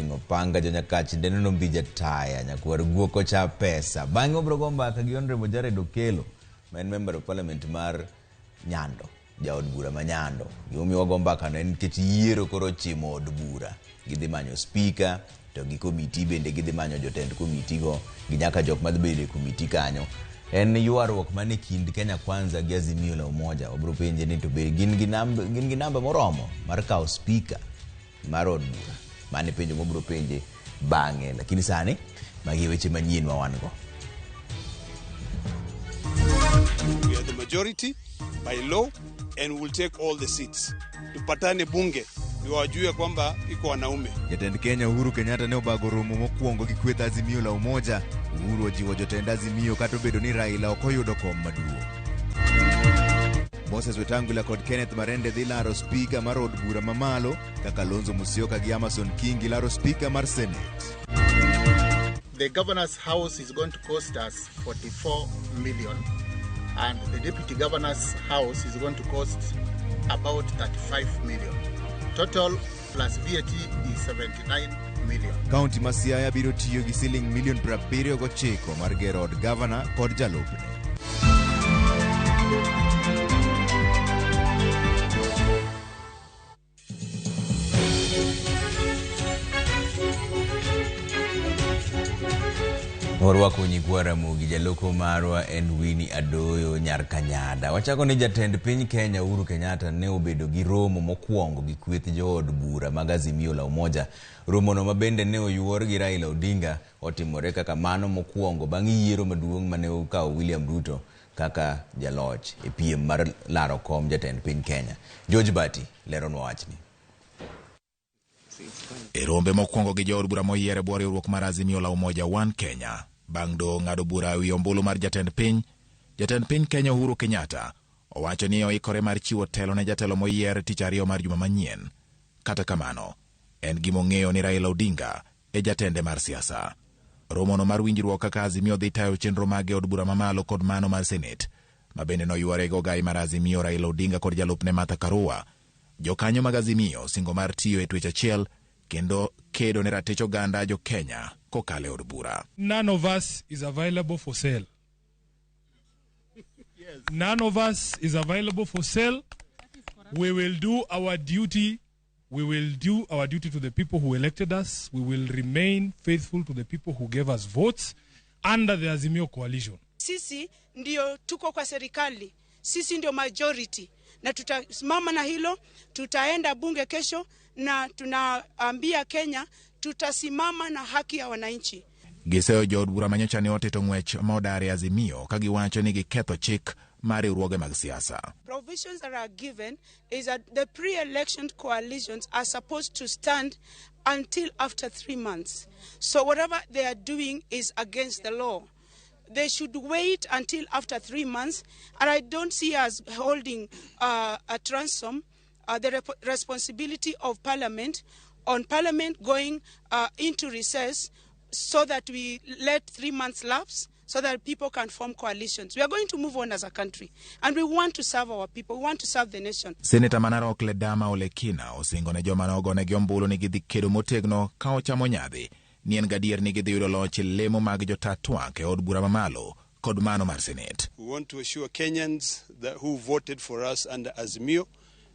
Jating' opanga jonyakach Denono Mbija Taya, nyakwar guok ocha pesa. Bang'e wabiro go mbaka gi Honorable Jared Okello, ma en Member of Parliament mar Nyando, jaod bura ma Nyando. Gimomiyo wago mbakano en nikech yiero koro ochimo od bura. Gidhi manyo speaker to gi komiti bende gidhi manyo jotend komiti go gi nyaka jok madhi bedo e komiti kanyo. En ywaruok man e kind Kenya Kwanza gi Azimio la Umoja. Wabiro penje ni to be gin gi namba, gin gi namba moromo mar kawo speaker mar od bura. Mano e penjo mwabiro penje bang'e. Lakini sani magi e weche manyien ma wan go. We are the majority by law and we'll take all the seats. Tupatane bunge ndio wajue kwamba iko wanaume. Jatend Kenya Uhuru Kenyatta ne obago romo mokwongo gi kweth Azimio la Umoja. Uhuru ojiwo jotend Azimio kata obedo ni Raila ok oyudo kom maduong'. Moses Wetangula kod Kenneth Marende dhi laro spika mar od bura mamalo ka Kalonzo Musyoka gi Amason Kingi laro spika mar Senate. The governor's house is going to cost us 44 million, and the deputy governor's house is going to cost about 35 million. Total plus VAT is 79 million. Kaunti ma Siaya biro tiyo gi siling milion 79 mar gero od gavana kod jalupne. Warwako nyikwa Ramogi, jaloko marwa en Winnie Adoyo nyar Kanyada. Wachako ni jatend piny Kenya Uhuru Kenyatta ne obedo gi romo mokwongo gi kweth jood bura mag Azimio la Umoja. Romono ma bende ne oyuor gi Raila Odinga otimore kaka mano mokwongo bang' yiero maduong' mane okawo William Ruto kaka jaloch e piem mar laro kom jatend piny Kenya. George Bati leronwa wachni. E rombe mokwongo gi jood bura moyier e bwo riwruok mar Azimio la Umoja One Kenya, bang' doho ng'ado bura ewi ombulu mar jatend piny, jatend piny Kenya Uhuru Kenyatta owacho ni oikore mar chiwo telo ne jatelo moyier tich ariyo mar juma manyien. Kata kamano, en gima ong'eyo ni Raila Odinga e jatende mar siasa. Romono mar winjruok kaka Azimio dhi tayo chenro mage e od bura mamalo kod mano mar Senate, ma bende noywore gi ogai mar Azimio Raila Odinga kod jalupne Martha Karua. Jokanyo mag Azimio singo mar tiyo e twech achiel kendo kedo ne ratich oganda jo Kenya kokalo e od bura. None of us is available for sale. None of us is available for sale. We will do our duty. We will do our duty to the people who elected us. We will remain faithful to the people who gave us votes under the Azimio coalition. Sisi ndio tuko kwa serikali, sisi ndio majority, na tutasimama na hilo. Tutaenda bunge kesho na tunaambia Kenya tutasimama na haki ya wananchi. Giseyo jood bura manyocha ne otito ng'wech ma odar e Azimio ka giwacho ni giketho chik mar riwruoge mag siasa. Provisions that are given is that the pre-election coalitions are supposed to stand until after 3 months. So whatever they are doing is against the law. They should wait until after 3 months, and I don't see us holding a ransom, the responsibility of Parliament, on Parliament going into recess so that we let 3 months lapse so that people can form coalitions. We are going to move on as a country, and we want to serve our people. We want to serve the nation. Senator ma Narok Ledama Olekina osingo ne joma nogonegi ombulu ni gidhi kedo motegno ka ochamo nyadhi ni en gadier ni gidhi yudo loch e lemo mag jota twak e od bura mamalo kod mano mar Senate. We want to assure Kenyans that who voted for us under Azimio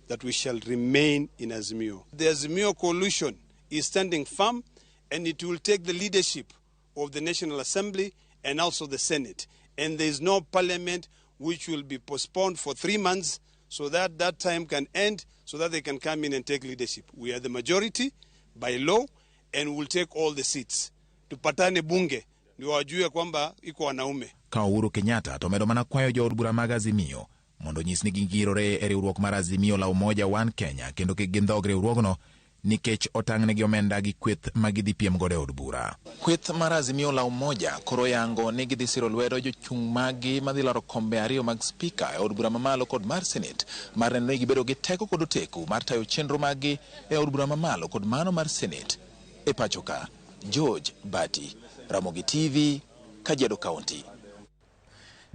that we shall remain in Azimio. The Azimio coalition is standing firm, and it will take the leadership of the National Assembly and also the Senate. And there is no parliament which will be postponed for 3 months so that that time can end, so that they can come in and take leadership. We are the majority by law, and we'll take all the seats. Tupatane bunge ndio wajue kwamba iko wanaume. Ka Uhuru Kenyatta to omedo mana kwayo jood bura mag Azimio mondo onyis ni gingirore e riwruok mar Azimio la Umoja One Kenya kendo kik gindhog riwruogno nikech otang'negi omenda gi kweth ma gidhi piem godo e od bura. Kweth mar Azimio la Umoja koro yango ni gidhi siro lwedo jochung' maggi madhi laro kombe ariyo mag spika e od bura mamalo kod mar Senate mar neno ni gibedo gi teko kod oteku mar tayo chenro maggi e od bura mamalo kod mano mar Senate. E pacho ka, George Bati, Ramogi TV, Kajiado County.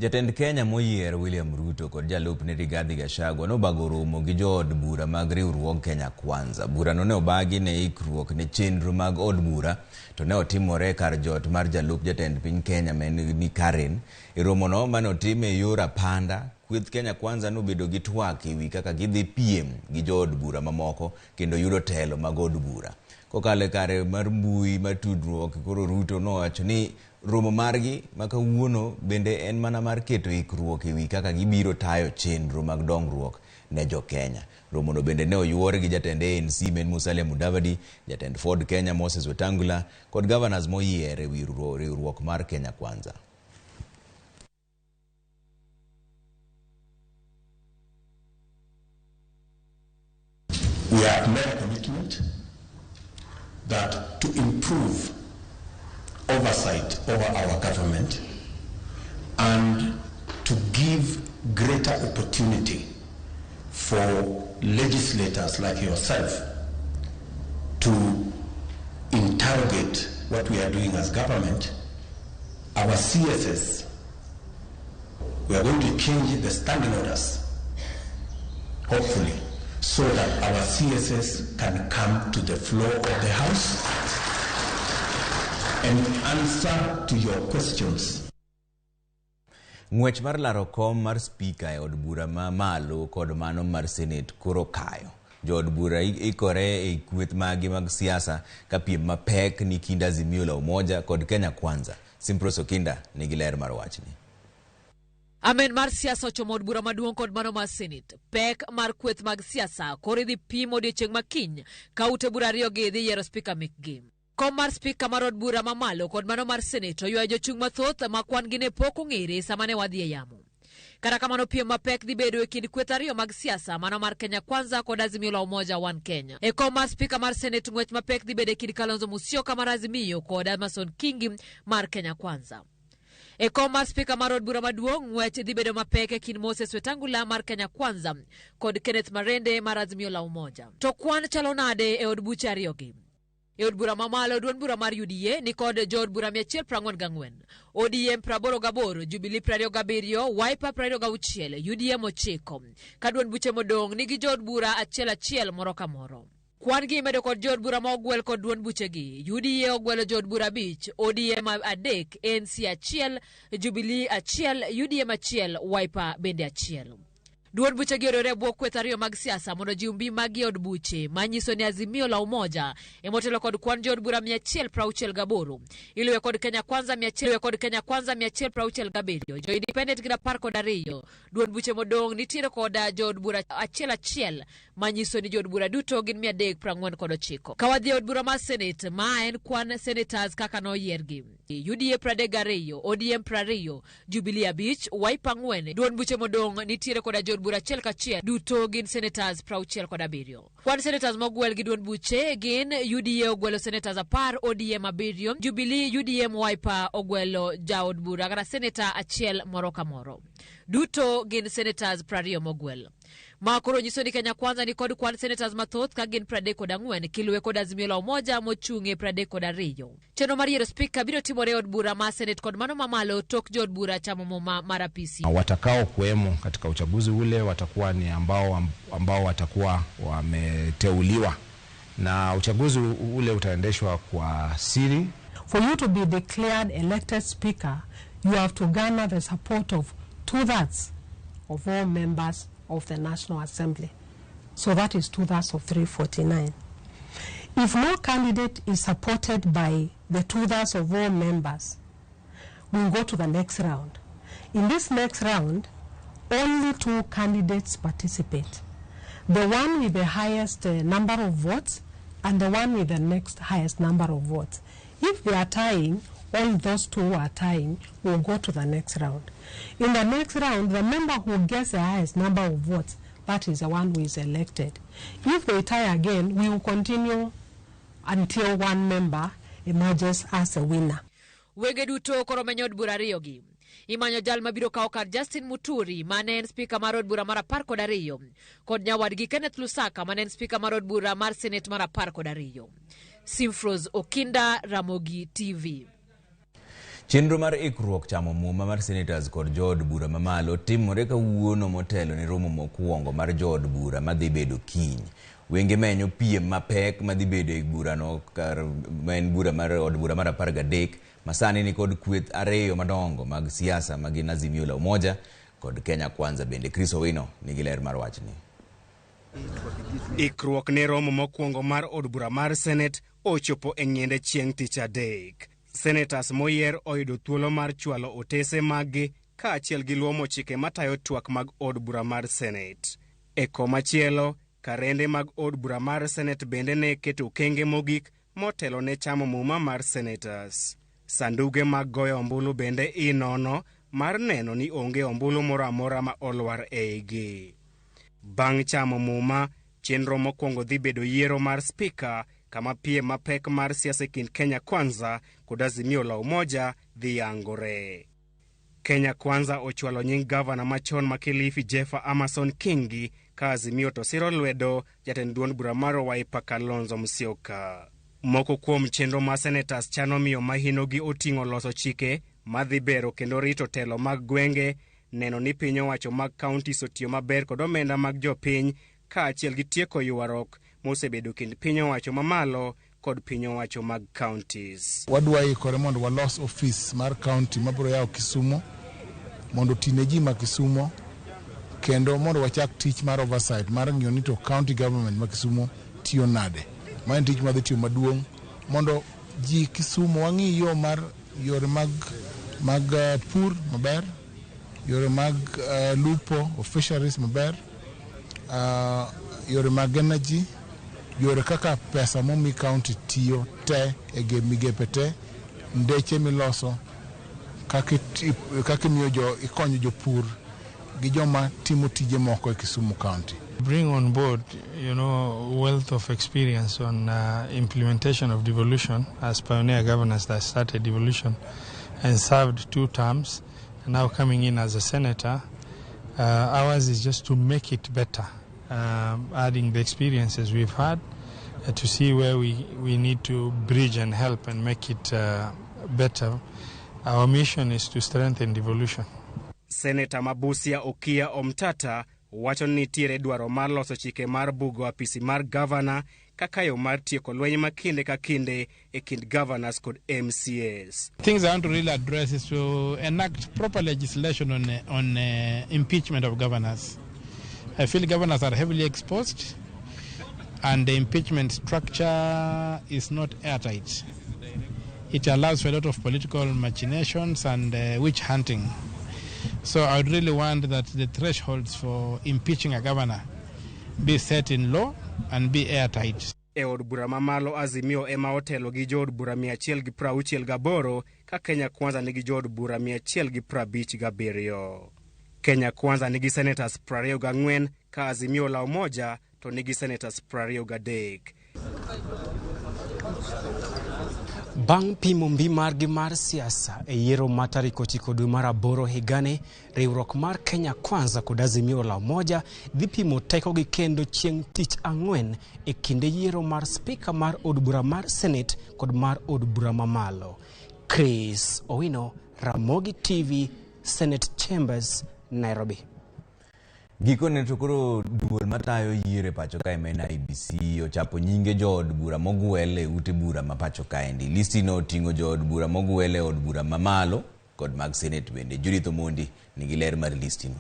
Jatend Kenya moyier William Ruto kod jalupne Rigathi Gachagua nobago romo gi jood bura mag riwruog Kenya Kwanza. Burano ne obagi ne ikruok ne chenro mag od bura to ne otimore kar jot mar jalup jatend piny Kenya ma en ni Karen. E romono mane otim e yor apanda, kweth Kenya Kwanza nobedo gi twak ewi kaka gidhi piem gi jood bura mamoko kendo yudo telo mag od bura. Kokalo e kare mar mbui mar tudruok, koro Ruto nowacho ni romo margi ma kawuono bende en mana mar keto ikruok ewi kaka gibiro tayo chenro mag dongruok ne jo-Kenya. Romono bende ne oyuor gi jatend ANC ma en Musalia Mudavadi, jatend Ford Kenya Moses Wetangula kod governors moyier ewi riwruok mar Kenya Kwanza. We have made a commitment that to improve oversight over our government and to give greater opportunity for legislators like yourself to interrogate what we are doing as government, our CSS, we are going to change the standing orders, hopefully, so that our CSS can come to the floor of the House and answer to your questions. Ng'wech mar laro kom mar spika e od bura ma malo kod mano mar senet koro kayo. Jood bura ikore e kweth magi mag siasa ka piem mapek ni kind Azimio la Umoja kod Kenya Kwanza. Simpros Okinda nigi ler mar wachni. Amen mar siasa ochomo od bura maduong' kod mano mar senet. Pek mar kweth mag siasa koro idhi pim odiechieng' ma kiny ka ute bura ariyogi dhi yiero spika mekgi. Kom mar spika mar od bura mamalo kod mano mar senet oywayo jochung' mathoth ma kwan gi ne pok ong'ere sama ne wadhi e yamo. Kata kamano piem mapek dhi bedo e kind kweth ariyo mag siasa, mano mar Kenya Kwanza kod Azimio la Umoja One Kenya. E kom mar spika mar senet ng'wech mapek dhi bedo e kind Kalonzo Musyoka mar Azimio kod Amason Kingi mar Kenya Kwanza. E kom mar spika mar od bura maduong' ng'wech dhi bedo mapek e kind Moses Wetangula mar Kenya Kwanza kod Kenneth Marende mar Azimio la Umoja. To kwan chalo nade e od buche ariyogi? E od bura mamalo duond bura mar UDA ni kod jood bura 144, ODM 88, Jubilee 27, Wiper 26, UDM 9, ka duond buche modong' nigi jood bura achiel achiel moro ka moro. Kwan gi imedo kod jood bura ma ogwel kod duond buchegi. UDA ogwelo jood bura 5, ODM 3, ANC 1, Jubilee 1, UDM 1, Wiper bende 1. Duond buchegi oriwore e bwo kweth ariyo mag siasa mondo jiw mbi magi e od buche manyiso ni Azimio la Umoja emotelo kod kwan jood bura 168, iluwe kod Kenya Kwanza 167, jo Independent gin 12. Duond buche modong' nitiere kod jood bura achiel achiel manyiso ni jood bura duto gin 349. Ka wadhi e od bura mar Senate, ma en kwan senators kaka noyiergi: UDA 32, ODM 20, Jubilee 5, Wiper 4. Duond buche modong' nitiere koda jood bura achiel kachiel, duto gin senators 67. Kwan senators mogwel gi duond buche gin UDA ogwelo senators 10, ODM 7, Jubilee, UDM, Wiper ogwelo jaod bura kata senator achiel moro ka moro. Duto gin senators 20 mogwel. Ma koro nyiso ni Kenya Kwanza ni kod kwan senators mathoth ka gin 34, kiluwe kod Azimio la Umoja mochung' e 32. Chenro mar yiero spika biro timore e od bura mar Senate kod mano mamalo tok jood bura chamo muma mar apisi. Watakao kuwemo katika uchaguzi ule watakuwa ni ambao watakuwa wameteuliwa, na uchaguzi ule utaendeshwa kwa siri. For you to be declared elected speaker, you have to garner the support of 2/3 of all members of the National Assembly. So that is 2/3 of 349. If no candidate is supported by the 2/3 of all members, we'll go to the next round. In this next round, only 2 candidates participate. The one with the highest number of votes and the one with the next highest number of votes. If they are tying, all those 2 are tying, will go to the next round. In the next round, the member who gets the highest number of votes, that is the one who is elected. If they tie again, we will continue until one member emerges as a winner. Wege duto koro menyo od bura ariyogi. Imanyo jal mabiro kawo kar Justin Muturi mane en spika mar od bura mar 12 kod nyawadgi Kenneth Lusaka mane en spika mar od bura mar Senate mar 12. Simfros Okinda, Ramogi TV. Chenro mar ikruok chamo muma mar senators kod jood bura mamalo timore kawuono motelo ne romo mokwongo mar jood bura madhi bedo kiny. Wenge menyo piem mapek madhi bedo e burano kar ma en bura mar od bura mar 13 ma sani nikod kweth ariyo madongo mag siasa ma gin Azimio la Umoja kod Kenya Kwanza bende. Chris Owino nigi ler mar wachni. Ikruok ne romo mokwongo mar od bura mar Senate ochopo e ng'iende chieng' tich adek. Senators moyier oyudo thuolo mar chwalo otese maggi kaachiel gi luomo chike matayo twak mag od bura mar Senate. E komachielo, karende mag od bura mar Senate bende ne keto okenge mogik motelo ne chamo muma mar senators. Sanduge mag goyo ombulu bende inono mar neno ni onge ombulu moro amora ma olwar eigi. Bang' chamo muma, chenro mokwongo dhi bedo yiero mar spika kama piem mapek mar siasa e kind Kenya Kwanza kod Azimio la Umoja dhi yangore. Kenya Kwanza ochwalo nying gavana machon ma Kilifi Jeffer Amason Kingi ka Azimio to siro lwedo jatend duond bura mar Wiper Kalonzo Musyoka. Moko kuom chenro ma senators chano miyo mahinogi oting'o loso chike madhi bero kendo rito telo mag gwenge, neno ni piny owacho mag counties otiyo maber kod omenda mag jopiny kaachiel gi tieko ywaruok mosebedo kind piny owacho mamalo kod piny owacho mag counties. Wadwa ikore mondo walos ofis mar county mabiro yawo Kisumo mondo oti ne ji ma Kisumo kendo mondo wachak tich mar oversight mar ng'iyo ni to county government ma Kisumo tiyo nade. Ma en tich madhi tiyo maduong' mondo ji Kisumo wang'i yo mar yore mag pur maber, yore mag lupo of fisheries maber, yore mag energy, yore kaka pesa momi county tiyo te e migepe te, ndeche miloso, kaka imiyo jo ikonyo jopur gi joma timo tije moko e Kisumu County. Bring on board, wealth of experience on implementation of devolution as pioneer governors that started devolution and served 2 terms, and now coming in as a senator. Ours is just to make it better, adding the experiences we've had to see where we need to bridge and help and make it better. Our mission is to strengthen devolution. Senator Mabusia Okiya Omtata wacho ni nitiere dwaro mar loso chike mar bugo apisi mar gavana kaka yo mar tieko lweny ma kinde ka kinde e kind governors kod MCAs. Things I want to really address is to enact proper legislation on impeachment of governors. I feel governors are heavily exposed and the impeachment structure is not airtight. It allows for a lot of political machinations and witch hunting. So I would really want that the thresholds for impeaching a governor be set in law and be airtight. E od bura mamalo Azimio ema otelo gi jood bura 168 ka Kenya Kwanza nigi jood bura 157. Kenya Kwanza nigi senators 24 ka Azimio la Umoja to nigi senators 23. Bang' pimo mbi margi mar siasa e yiero ma tarik 9 dwe mar 8 higani, riwruok mar Kenya Kwanza kod Azimio la Umoja dhi pimo tekogi kendo chieng' tich ang'wen e kinde yiero mar spika mar od bura mar Senate kod mar od bura mamalo. Chris Owino, Ramogi TV, Senate Chambers, Nairobi. Gikone to koro duol matayo yiero e pacho kae ma en IEBC ochapo nyinge jood bura mogwel e ute bura ma pacho kaendi. Listino oting'o jood bura mogwel e od bura mamalo kod mag Senate bende. Judith Omondi nigi ler mar listino.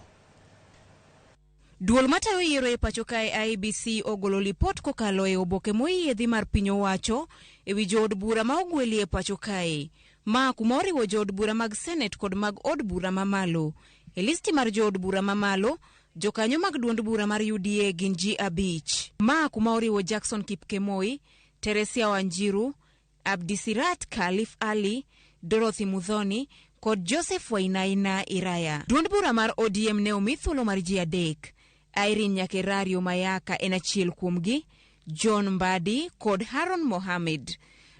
Duol matayo yiero e pacho kae IEBC ogolo lipot kokalo e oboke moyiedhi mar piny owacho e wi jood bura ma ogweli e pacho kae. Ma kuma oriwo jood bura mag Senate kod mag od bura mamalo. E listi mar jood bura mamalo, jokanyo mag duond bura mar UDA gin ji 5. Ma kuma oriwo Jackson Kipkemoi, Teresia Wanjiru, Abdisirat Khalif Ali, Dorothy Muthoni kod Joseph Wainaina Iraya. Duond bura mar ODM ne omi thuolo mar ji 3. Irene Nyakerario Mayaka en achiel kuomgi, John Mbadi kod Haron Mohamed.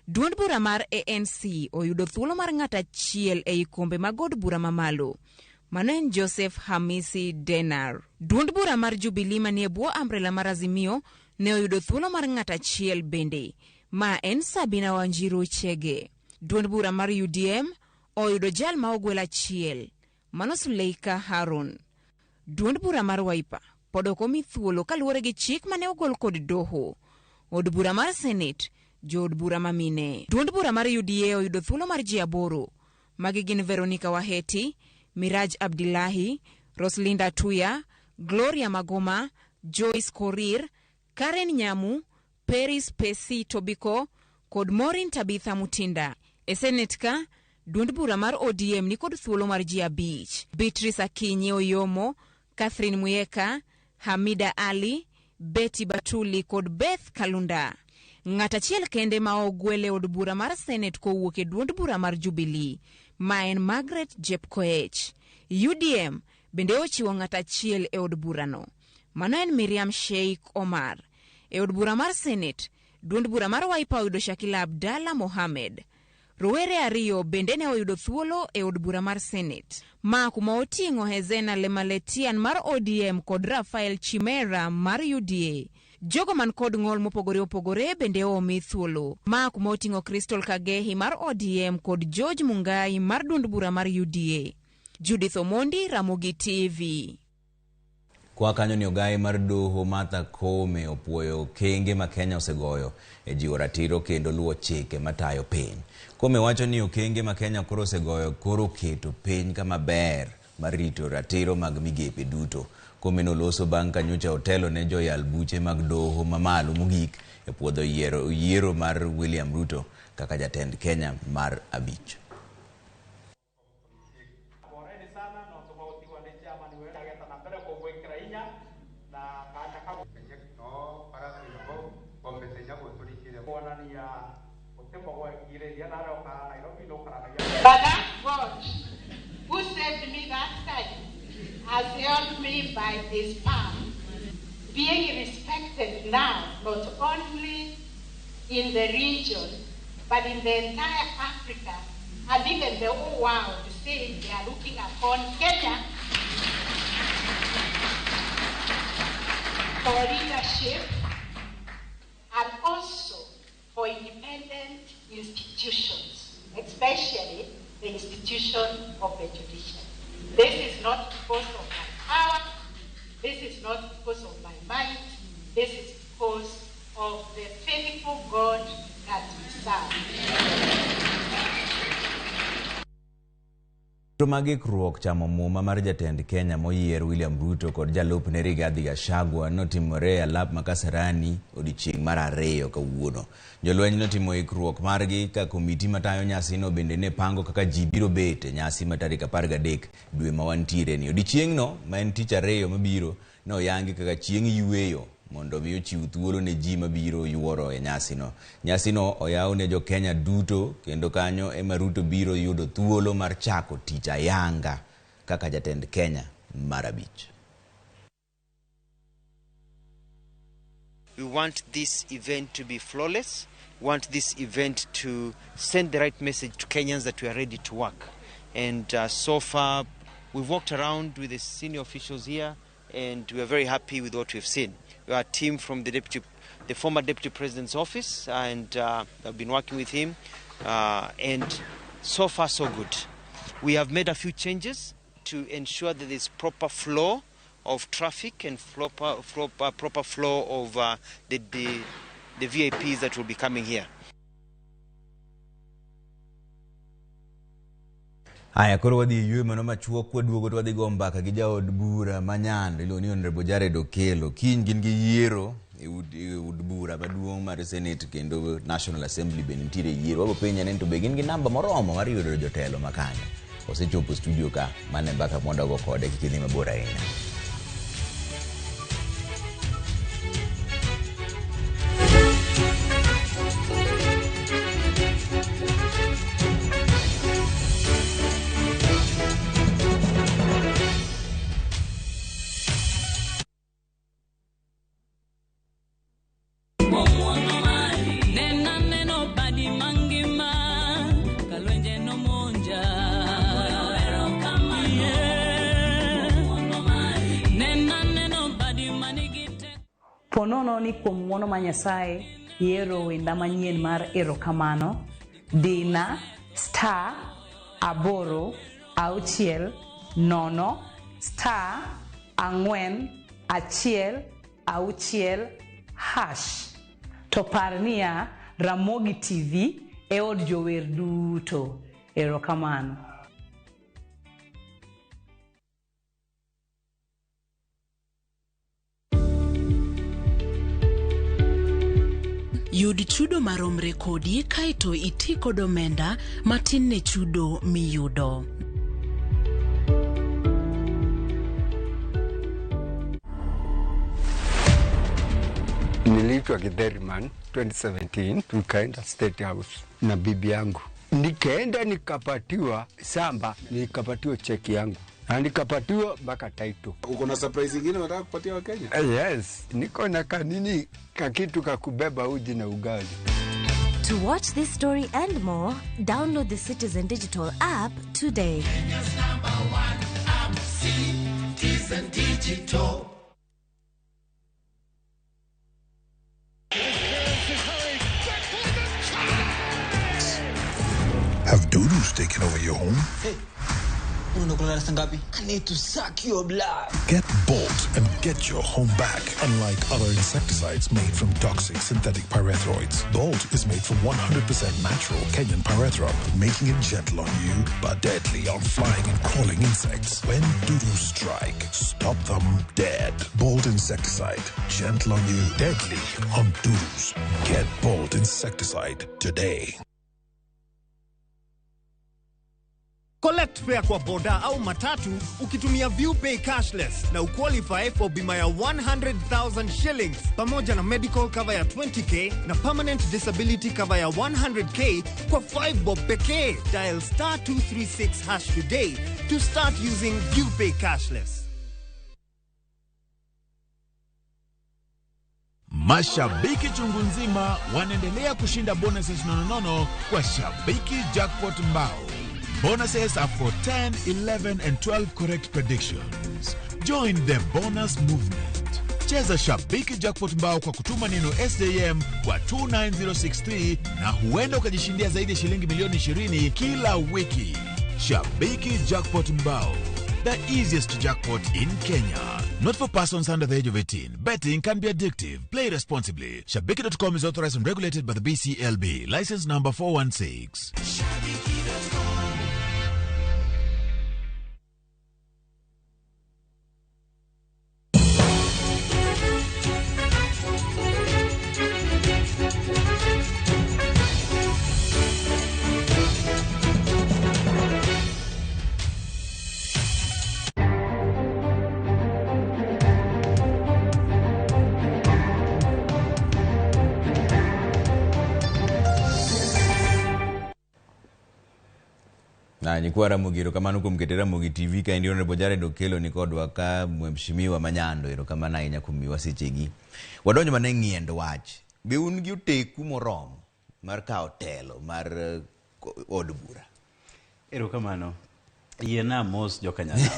Duond bura mar ANC oyudo thuolo mar ng'at achiel ei kombe mag od bura mamalo. Mano en Joseph Hamisi Denar. Duond bura mar Jubilee manie bwo umbrella mar Azimio ne oyudo thuolo mar ng'at achiel bende, ma en Sabina Wanjiru Chege. Duond bura mar UDM oyudo jal ma ogwel achiel, mano Suleika Harun. Duond bura mar Wiper pod ok omi thuolo kaluwore gi chik mane ogol kod doho. Od bura mar Senate, jood bura ma mine. Duond bura mar UDA oyudo thuolo mar ji 8. Magi gin Veronica Waheti, Miraj Abdillahi, Roslinda Tuya, Gloria Magoma, Joyce Korir, Karen Nyamu, Peris Pesi Tobiko kod Maureen Tabitha Mutinda. E Senate ka, duond bura mar ODM nikod thuolo mar ji 5. Beatrice Akinyi Oyomo, Catherine Muyeka, Hamida Ali, Betty Batuli kod Beth Kalunda. Ng'at achiel kende ma ogwel e od bura mar Senate kowuok e duond bura mar Jubilee, ma en Margaret Jepkoech. UDM bende ochiwo ng'at achiel e od burano. Mano en Miriam Sheikh Omar. E od bura mar Senate, duond bura mar Wiper oyudo Shakila Abdalla Mohamed. Rowere 2 bende ne oyudo thuolo e od bura mar Senate. Ma kuma oting'o Hezena Lemaletian mar ODM kod Rafael Chimera mar UDA. Jogo man kod ng'ol mopogore opogore bende omi thuolo. Ma kuma oting'o Crystal Kagehi mar ODM kod George Mungai mar duond bura mar UDA. Judith Omondi, Ramogi TV. Kwa kanyo ni ogaye mar doho Martha Koome opuoyo okenge ma Kenya osegoyo e jiwo ratiro kendo luwo chike matayo piny. Koome wacho ni okenge ma Kenya koro osegoyo koro keto piny kama ber mar rito ratiro mag migepe duto. Koome noloso bang' ka nyocha otelo ne joyal buche mag doho mamalo mogik e puodho yiero mar William Ruto kaka jatend Kenya mar 5. But that God who saved me that time has held me by his palm, being respected now not only in the region but in the entire Africa and even the whole world, saying they are looking upon Kenya for leadership and also for independent institutions, especially the institution of the judiciary. This is not because of my power, this is not because of my might, this is because of the faithful God that we serve. Mag ikruok chamo muma mar jatend Kenya moyier William Ruto kod jalupne Rigathi Gachagua notimore e alap ma Kasarani odiechieng' mar 2 kawuono. Jolweny notimo ikruok margi ka komiti matayo nyasino bende ne pango kaka ji biro bet e nyasi ma tarik 13 dwe ma wantiere ni. Odiechieng'no ma en tich 2 mabiro ne oyangi kaka chieng' yueyo mondo mi ochiw thuolo ne ji mabiro yuoro e nyasino. Nyasino oyaw ne jo Kenya duto kendo kanyo ema Ruto biro yudo thuolo mar chako tich ayanga kaka jatend Kenya mar 5. We want this event to be flawless. We want this event to send the right message to Kenyans that we are ready to work. And so far, we've walked around with the senior officials here, and we are very happy with what we've seen. We are a team from the former deputy president's office, and I've been working with him, and so far so good. We have made a few changes to ensure that there's proper flow of traffic and proper flow of the VIPs that will be coming here. Haya, koro wadhi ywe mano machuok kwaduogo to wadhi go mbaka gi jaod bura ma Nyando iluongo ni Honorable Jared Okello. Kiny gin gi yiero e od bura maduong' mar Senate kendo National Assembly bende nitiere yiero. Wabo penje ni to be gin gi namba moromo mar yudo jotelo ma kanyo. Osechopo studio ka mane mbaka mondo ogo kode kik idhi mabor ahinya. Ponono ni kuom ng'wono ma Nyasaye yiero wenda manyien mar erokamano, dina star 8 6 0 star 4 1 6 hash. To par niya, Ramogi TV e od jower duto. Erokamano. Yud chudo maromre kodi kaeto iti kod omenda matin ne chudo miyudo. Niliitwa Githeriman 2017, tukaenda State House na bibi yangu. Nikaenda nikapatiwa samba, nikapatiwa cheki yangu na nikapatiwa mpaka title. Uko na surprise ingine unataka kupatia Wakenya? Yes, niko na kanini kakitu kakubeba uji na ugali. To watch this story and more, download the Citizen Digital app today. Kenya's number one app, Citizen Digital. Have dudus taken over your home? Hey, I need to suck your blood. Get Bolt and get your home back. Unlike other insecticides made from toxic synthetic pyrethroids, Bolt is made from 100% natural Kenyan pyrethrum, making it gentle on you but deadly on flying and crawling insects. When dudus strike, stop them dead. Bolt insecticide, gentle on you, deadly on dudus. Get Bolt insecticide today. Collect fare kwa boda au matatu ukitumia ViewPay cashless na uqualify for bima ya 100,000 shillings pamoja na medical cover ya 20k na permanent disability cover ya 100k kwa 5 bob pekee. Dial star 236 hash today to start using ViewPay cashless. Mashabiki chungu nzima wanaendelea kushinda bonuses nononono kwa Shabiki Jackpot Mbao. Bonuses are for 10, 11 and 12 correct predictions. Join the bonus movement. Cheza Shabiki Jackpot Mbao kwa kutuma neno SJM kwa 29063 na huenda ukajishindia zaidi ya shilingi milioni 20 kila wiki. Shabiki Jackpot Mbao, the easiest jackpot in Kenya. Not for persons under the age of 18. Betting can be addictive. Play responsibly. Shabiki.com is authorized and regulated by the BCLB. License number 416. Shabiki.com. Na nyikwa Ramogi erokamano kuom keto Ramogi TV ka endi Honorable Jared Okello ni kodwa ka mheshimiwa Manyando, erokamano ahinya kuom miwa sechegi. Wadonjo mana e ng'iendo wach. Be un gi oteku moromo mar kawo telo mar od bura? Erokamano. Yiena mos joka Nyanam.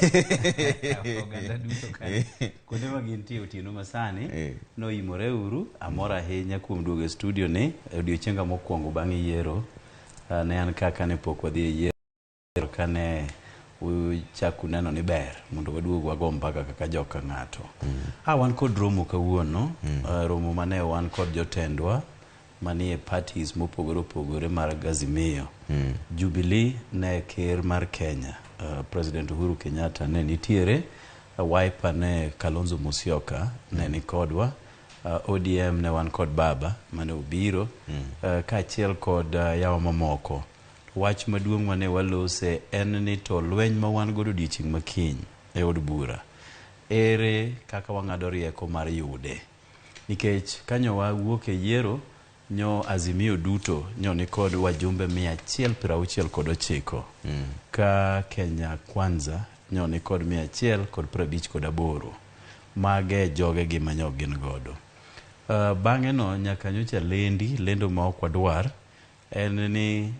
Oganda duto kanyo. Kuonde ma gintie otieno masani, noimore uru, amor ahinya kuom duogo e studio ni e odiochienga mokwongo bang' yiero. Ne an kaka ne pok wadhi e yiero kane uchako neno ni ber mondo waduog wago mbaka kaka joka ng'ato. Wan kod romo kawuono, romo mane wan kod jotendwa manie parties mopogore opogore mar Azimio. Jubilee ne ker mar Kenya, President Uhuru Kenyatta ne nitiere, Wiper ne Kalonzo Musyoka ne ni kodwa, ODM ne wan kod baba mane obiro, kaachiel kod yawa mamoko. Wach maduong' mane walose en ni to lweny ma wan godo odiochieng' makiny e od bura, ere kaka wang'ado rieko mar yude? Nikech kanyo wawuok e yiero, nyo Azimio duto nyo ni kod wajumbe 169, ka Kenya Kwanza nyo ni kod 158. Mage joge gi manyo gin godo. Bang'e no nyaka nyocha lendi, lendo ma ok wadwar, en ni